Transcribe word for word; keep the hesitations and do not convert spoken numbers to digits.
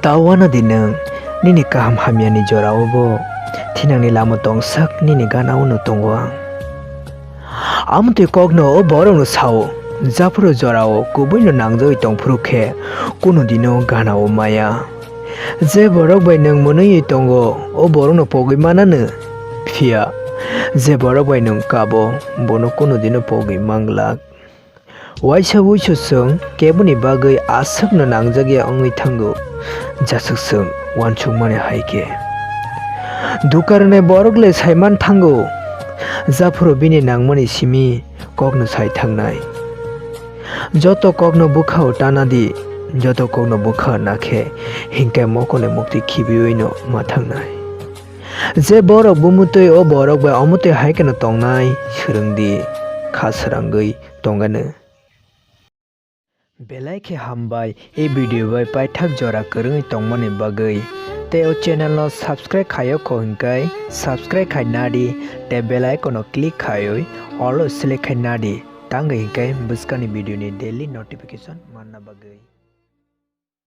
Ta uanadi nwng nini kaham hamyani jorao bo thinangni lama tongsak nini gana-o no tongo ang. Amtwi kokno o borokno sao, japhuru jorao kubuino nangjagwi tongphuru khe kunu dino gana-o maya. Je borok bai nwng mwnwiwi tongo, o borokno pogwi mananw, phiya je borok bai nwng kabo, bono kunu dino pogwi manglak. Waisa wuisu chwng keboni bagwi aswkno nangjak ya wngwi thango, jaswk chwng uansukmani hai khe. Duka rwnai borok le saiman thango, japhuru bini nangmani simi kokno sai thangnai. Joto kokno bwkhao tana di, joto kokno bwkha na khe hinkhe mokole mukti khibiwi no ma thangnai. Je borok bumutwi o borok bai omotwi hai kheno tongnai, swrwng di, kha srangwi tongano. Belai khe hambai, e video bai paithak jora kwrwngwi tongmani bagwi. Tei o channel no subscribe khaio kho hinkhe subscribe khai nadi, tei bell icon no click khaiwi all o select khai nadi, tangwi hinkhe bwskangni video ni daily notification manna bagwi.